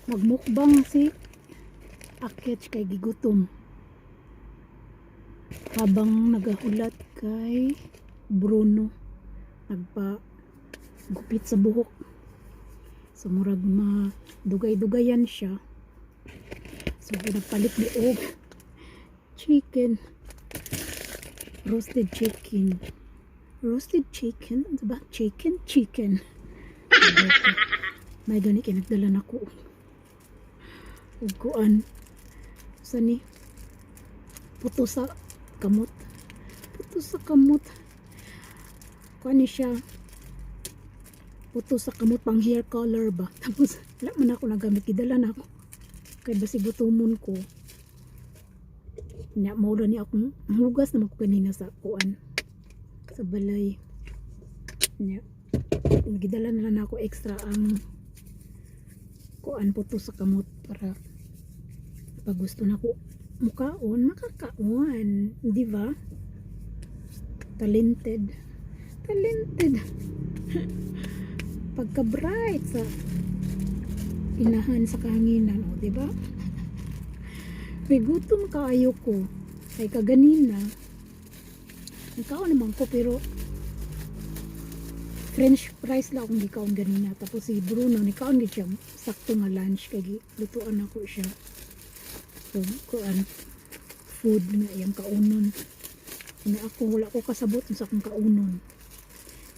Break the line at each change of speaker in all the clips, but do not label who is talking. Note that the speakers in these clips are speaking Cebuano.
Magmukbang si Akech kay gigutom. Habang nagahulat kay Bruno. Nagpa gupit sa buhok. So murag madugay-dugayan siya. So nagpalit ni og chicken. Roasted chicken. Roasted chicken? Ano ba? Chicken? Chicken. May gani kay nagdala na ko og kuan sa ni puto sa kamot, puto sa kamot. Kuan ni siya, puto sa kamot pang hair color ba. Tapos wala man ako nagamit, gidala na ako kay basig gutomon ko nya. Mao ni akong hugas naman ko kanina sa kuan, sa balay nya. Gidala na lang ako extra ang kuan, puto sa kamot, para pag gusto na ko mukaon, makakaon, di ba? Talented, talented. Pagka bright sa inahan sa kahanginan, o di ba? May gutom kaayo ko kay kaganina nagkaon naman ko, pero french fries lang akong gikaon ganina. Tapos si Bruno nikaon gid siya sakto nga lunch kay lutuan ako siya. So kuan, food nga iyang kaunon na. Ako wala ko kasabot sa akong kaunon.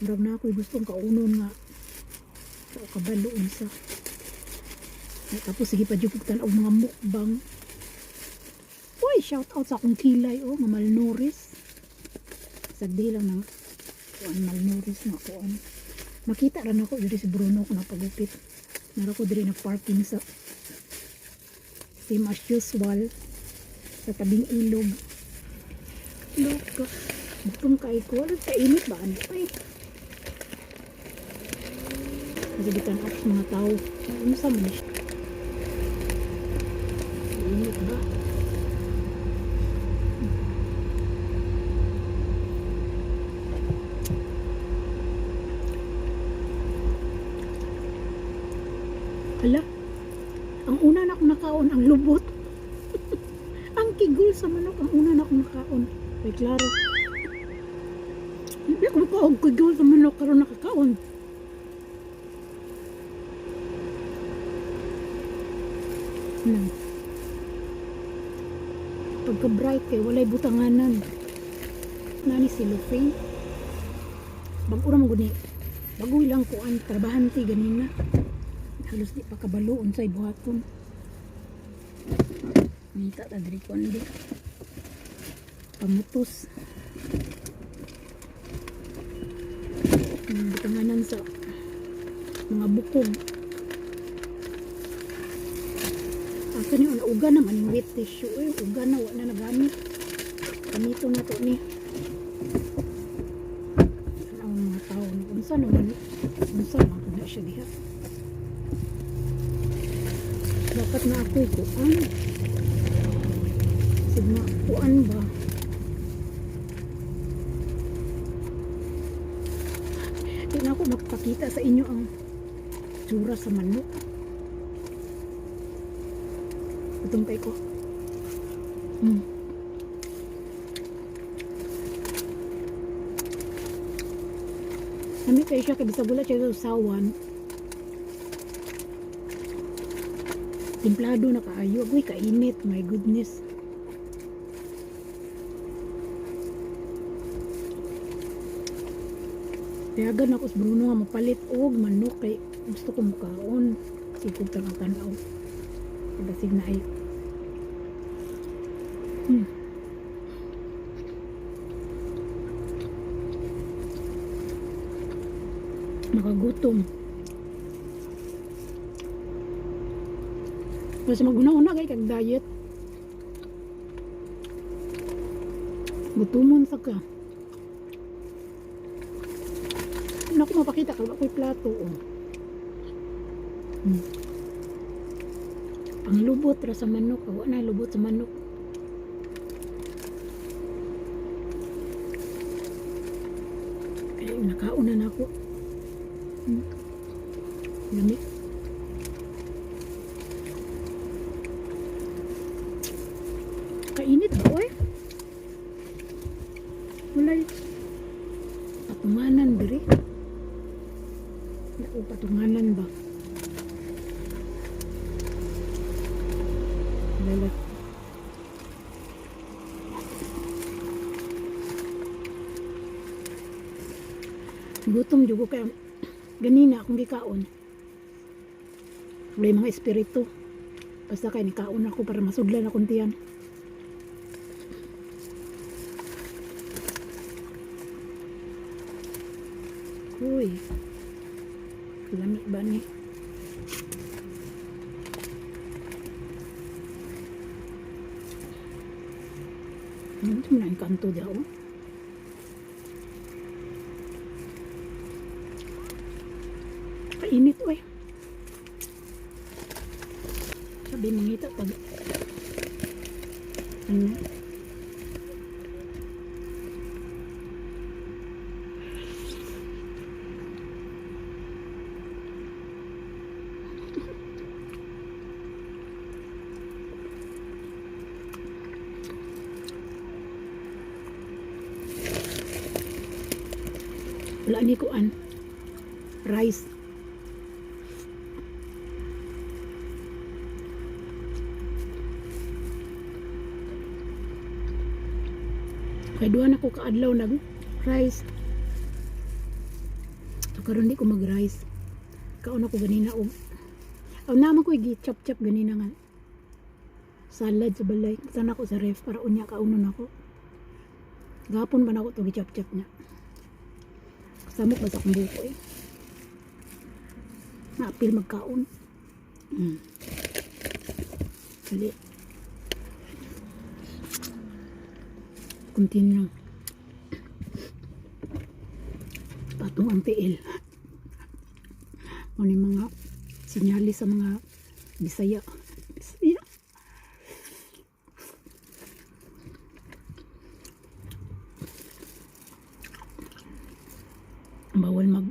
Murag na ako gustong kaunon nga sa kabalo unsa. Tapos sige pa jud kog tan-aw mga mukbang. Uy, shout out sa akong kilay, oh, nga malnourished. Sagdi lang ng kuan, malnourished nga kuan. Makita ra nako diri si Bruno kung napagupit. Nara ko diri na parking sa same as usual sa tabing ilog. Look, gutom kay ko. Wala, kainit ba? Ano ay? Kasi bitan ako sa mga tao. Ano sa man siya? Init ba? Hala, ang una na akong nakaon, ang lubot. Ang kigul sa manok, ang una na akong nakaon. Ay, klaro. Hindi ako makaon kigul sa manok, karon nakakaon. Na. Pagka-bright kay walay butanganan. Nani si Luffy. Bago ra man gud ni. Bago lang kuan trabahante ganina. Halos di pa kabalo unsay buhaton. Ngita ta diri kuan di. Pamutos. Ang butanganan sa mga bukog. Asa ni una uga naman yung wet tissue eh. Uga na, wa na nagamit. Gamito na to ni. Ang mga tao ni unsa naman, unsa man na siya diha. Dapat na ako'y kuan. Sigma kuan ba? Di na ako magpakita sa inyo ang tsura sa manok. Gutom kay ko. Nami kayo siya kay bisag wala siya sa usawan. Templado na kaayo. Agoy, kainit. My goodness. Payagan ako sa Bruno nga mapalit og manok kay gusto ko mukaon. Sige tanaw-tanaw. Basig na ay. Makagutom. Kasi maguna-una kay kag diet. Gutomon sa ka. Naku, mapakita ka ako'y plato. Oh. Ang lubot ra sa manok. Awa na lubot sa manok. Kaya nakauna na ako. Lami. Patunganan diri. Naku, patunganan ba? Lala. Gutom jud ko kay ganina akong gikaon. Wala mga espiritu. Basta kay nikaon ako para masudlan akong tiyan. Uy. Lami ba ni? Ano ito na ang kanto daw? Kainit, oy. Sabi mangita pag ano. Wala ni kuan rice. Kay duha na ko kaadlaw nag rice. So karon di ko mag rice. Kaon ako ganina og aw naman ko gi chop chop ganina nga salad sa balay. Sana ko sa ref para unya kaunon ako. Gapon ba na ako to gi chop chop niya. Samok ba sa akong buko eh. Naapil magkaon. Dali. Continue. Patong ang tiil. Ano yung mga sinyali sa mga Bisaya. Bisaya. Bawal mag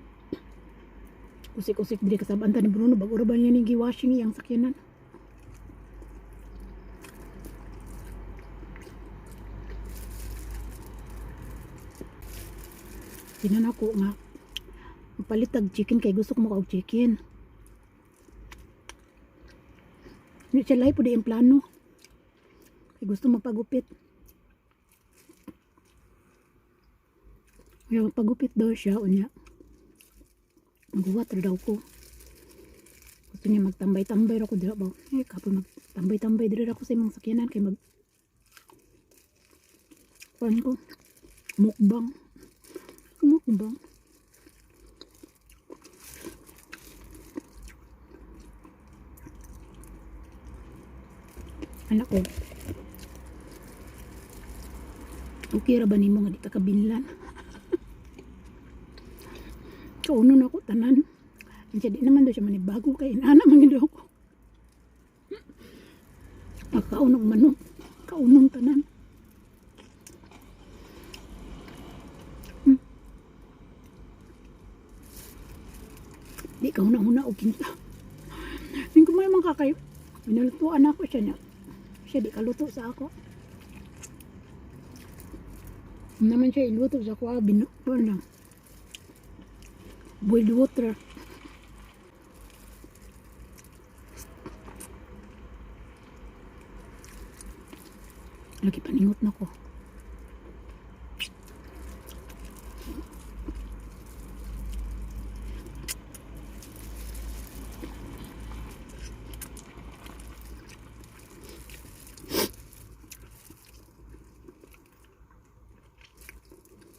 usik-usik diri kasabaan ta ni Bruno bago ra ba niya ning giwashing iyang sakyanan. Tinan ako nga palitag chicken kay gusto ko makaog chicken. Hindi siya lahi po di ang plano. Kay gusto magpagupit. Kaya magpagupit daw siya unya. Maghuwat ra daw ko. Gusto niya magtambay-tambay ra ko dira ba. Eh kapoy magtambay-tambay dira ra ko sa imong sakyanan kay mag kuan ko mukbang. Mukbang. Anak ko. Okay ra ba nimo nga di ta kabinlan? Kauno na ako tanan. Siya di naman daw siya manibago kay inana man gid ako. Pagkaunong manok, kaunong tanan. Di ka huna-huna og kinta. Ning ko may mga kakay, minalutuan ako siya niya. Siya di kaluto sa ako. Naman siya iluto sa ako, ah, ano, boiled water. Lagi paningot na ko.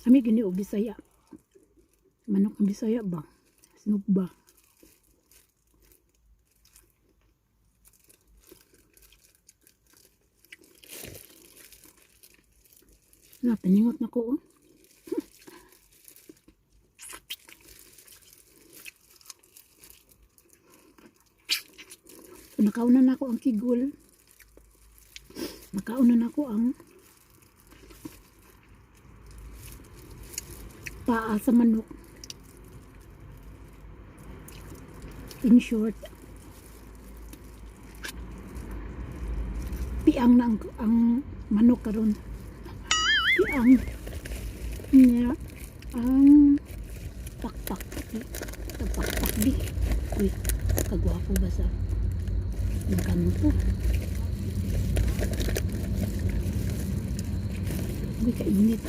Ami gini og Bisaya. Manok ang Bisaya ba? Sinug ba? Na, paningot na ko, oh. So, nakauna na ako ang kigol. Nakauna na ako ang paa sa manok. In short, piang na ang manok karon. Piang. Nya. Ang pakpak. Ang pakpak di. Uy, kagwapo ba sa Engkanto? Uy, kainit.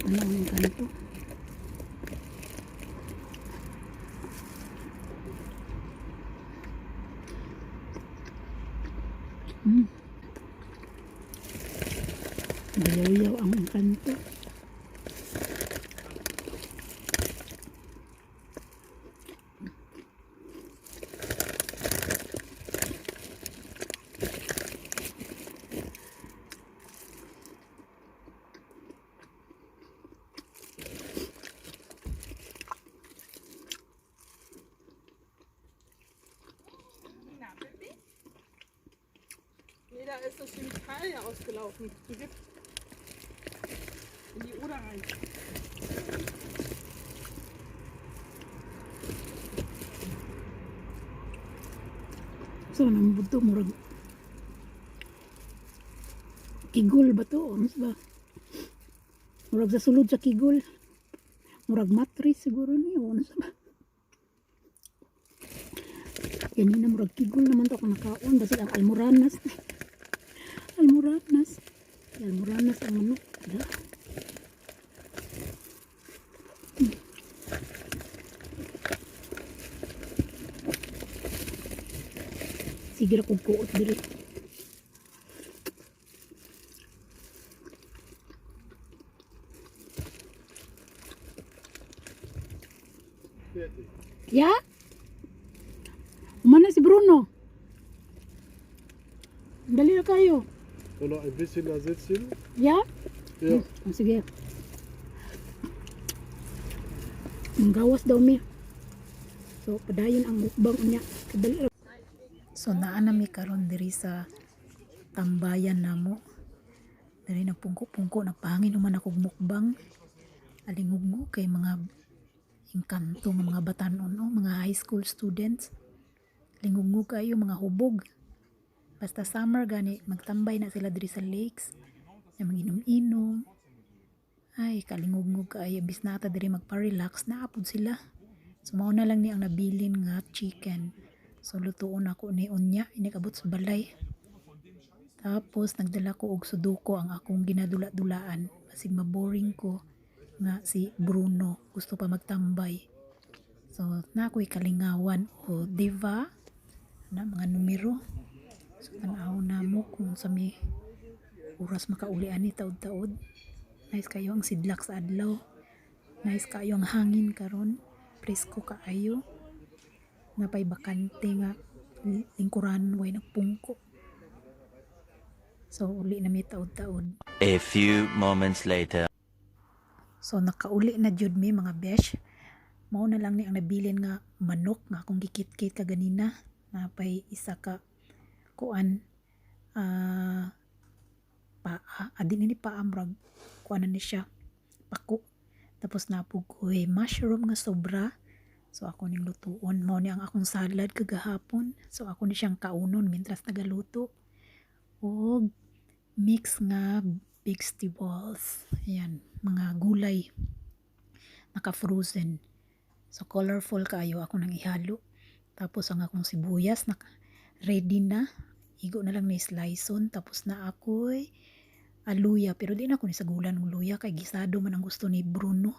Ano ang Engkanto? Bayaw-yaw ang Engkanto.
Na, Pippi? Nee, da ist das Chemikalie ausgelaufen. Die Gift. In die Oder rein.
So, nang buto, murag kigol ba to? Ano ba? Murag sa sulod sa kigol. Murag matris siguro niyo. Ano sa ba? Ganina murag kigol naman to akong nakaon. Basig ang almoranas. Almoranas. Almoranas ang manok. Ala. Sige ra kog kuot diri.
Fertig.
Ya? Humana si Bruno. Dali na kayo.
Nur noch ein bisschen da sitzen.
Ya?
Ja.
Oh, sige. Manggawas daw mi. So, padayon ang mukbang unya. Kadali ra. So, naa na mi karon diri sa tambayan namo. Diri nagpungko-pungko, nagpahangin human akong mukbang. Alingog mo kay mga engkanto nga mga batanon, oh, mga high school students. Lingog kayo mga hubog. Basta summer gani magtambay na sila diri sa lakes. Na maginom-inom. Ay, kalingugngog kaayo. Imbis na ata diri magpa-relax, naapod sila. So, mao na lang ni ang nabilin nga chicken. So, lutuon ako ni unya. Inikabot sa balay. Tapos, nagdala ko og sudoku ang akong ginadula-dulaan. Basig maboring ko nga si Bruno. Gusto pa magtambay. So, na ako'y kalingawan o diva na mga numero. So, tanaw na mo kung sa may oras makauli ani taod-taod. Nice kayo ang sidlak sa adlaw. Nice kayo ang hangin karon. Presko kaayo. Napay bakante nga lingkuran way nagpungko. So uli na mi taod-taod.
A few moments later.
So nakauli na jud mi, mga besh. Mao na lang ni ang nabilin nga manok nga akong gikit-kit kaganina. Napay isa ka kuan, paa. Adi ni paa, murag kuan na ni siya pako. Tapos napug ko mushroom nga sobra. So ako ning lutuon. Mao ni ang akong salad kagahapon. So ako ni siyang kaunon mintras nagaluto. Og mix nga vegetables. Ayan, mga gulay. Naka-frozen. So colorful kaayo ako nang ihalo. Tapos ang akong sibuyas naka ready na. Igo na lang ni slice-on. Tapos na ako'y aluya. Pero di na ako ni sagulan ng luya kay gisado man ang gusto ni Bruno.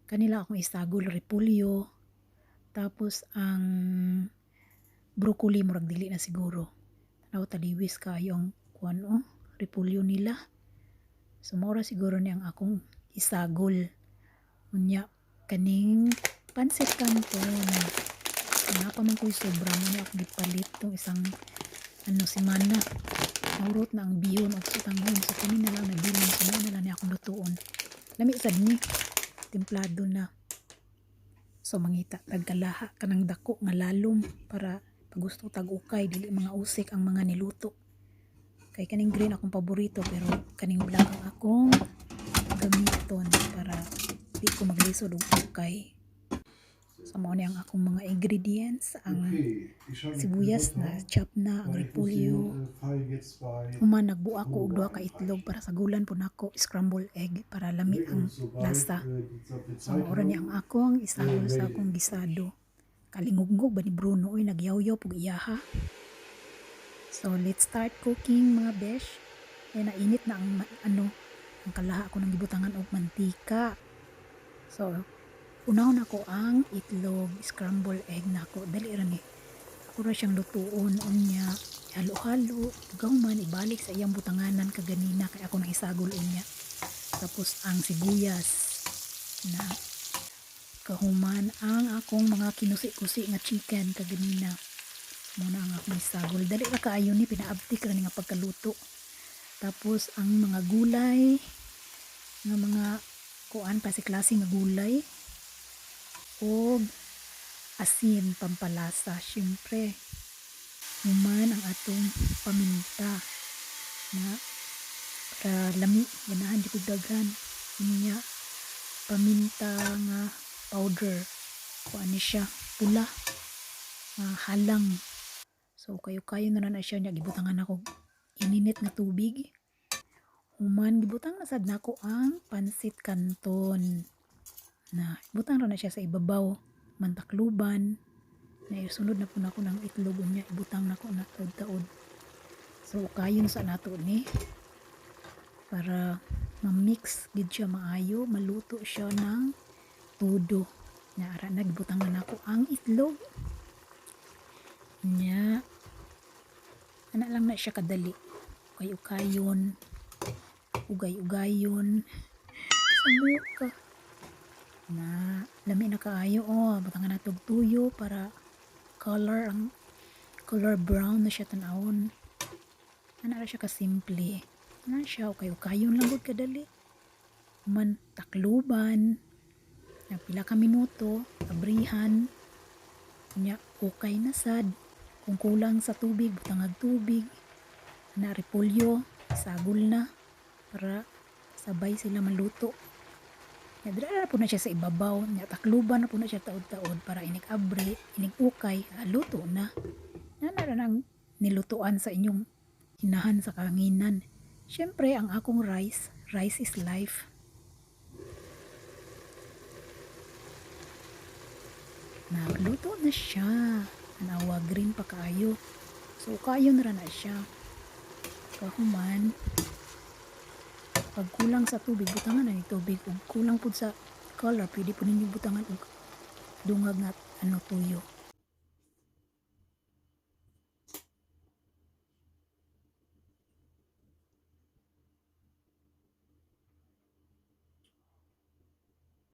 Kanila akong isagol repolyo. Tapos ang broccoli murag dili na siguro. Tanaw, taliwis kayo ang kuan oh, repolyo nila. So mao ra siguro ni ang akong isagol. Unya kaning pansit canton. Nga pa man ko'y sobra mo ni akong gipalit tong isang ano semana. Naurot na ang bihon og sutanghon, so kani na lang nabilin, so mao na lang ni akong lutuon. Lami sad ni. Templado na. So mangita tagkalaha kanang dako nga lalom para pag gusto tag ukay dili mga usik ang mga niluto. Kay kaning green akong paborito, pero kaning black ang akong gamiton para di ko maglisod og ukay. So mao ni ang akong mga ingredients, ang
Okay, ich schalte
sibuyas
runter,
na chop na, ang
weil ich muss
repolyo.
den Fall jetzt bei
Human nagbuak ko og duha ka itlog para sagulan po nako, scramble egg, para lami ang
und sobald
lasa.
Die die
So mao ra ni ang akong isagol sa akong gisado. Kalingugngog ba ni Bruno oy, nagyawyaw pug iyaha. So let's start cooking, mga besh. Eh, nainit na ang ano, ang kalaha ko nang gibutangan og mantika. So unahon ako ang itlog, scramble egg nako. Dali ra ni. Ako ra siyang lutuon unya halo-halo, man ibalik sa iyang butanganan kaganina kay ako nang isagol unya. Tapos ang sibuyas na, kahuman ang akong mga kinusi-kusi nga chicken kaganina. Muna ang akong isagol. Dali ra kaayo ni, pinaabtik ra ni nga pagkaluto. Tapos ang mga gulay nga mga kuan, klase-klase nga gulay og asin pampalasa syempre. Human ang atong paminta na para lami, ganahan di kog daghan. Unya paminta nga powder, kuan ni siya, pula nga halang. So kayo kayo na na siya niya, gibutangan ako ininit nga tubig. Human gibutang na sad nako ang pansit canton na ibutang ra na siya sa ibabaw, mantakluban na, isunod na po nako ng itlog. Unya ibutang nako na taod-taod. So kayon sa nato ni para ma-mix gid siya maayo, maluto siya ng tudo na. Ara na, gibutang na nako ang itlog nya. Ana lang na siya kadali, ukay-ukayon, ugay-ugayon sa muka na. Lami na kaayo oh. Butangan nato og tuyo para color, ang color brown na siya tan-awon. Ana ra siya kasimple na siya, ukay-ukayon lang gud kadali. Man takluban na pila ka minuto, abrihan nya, okay na sad. Kung kulang sa tubig, butangag tubig na. Repolyo, sagol na para sabay sila maluto. Nya dira na po na siya sa ibabaw nya, takluban na po na siya taod-taod para inig abri, inig ukay, luto na na na nang nilutuan sa inyong hinahan sa kahanginan. Syempre ang akong rice. Rice is life. Nagluto na siya. Nawa, green pa kaayo. So kayo na ra na siya. Kahuman, pag kulang sa tubig, butangan na ni tubig. Ug kulang pud sa color, pwede po ninyo butangan og dungag nga ano, tuyo.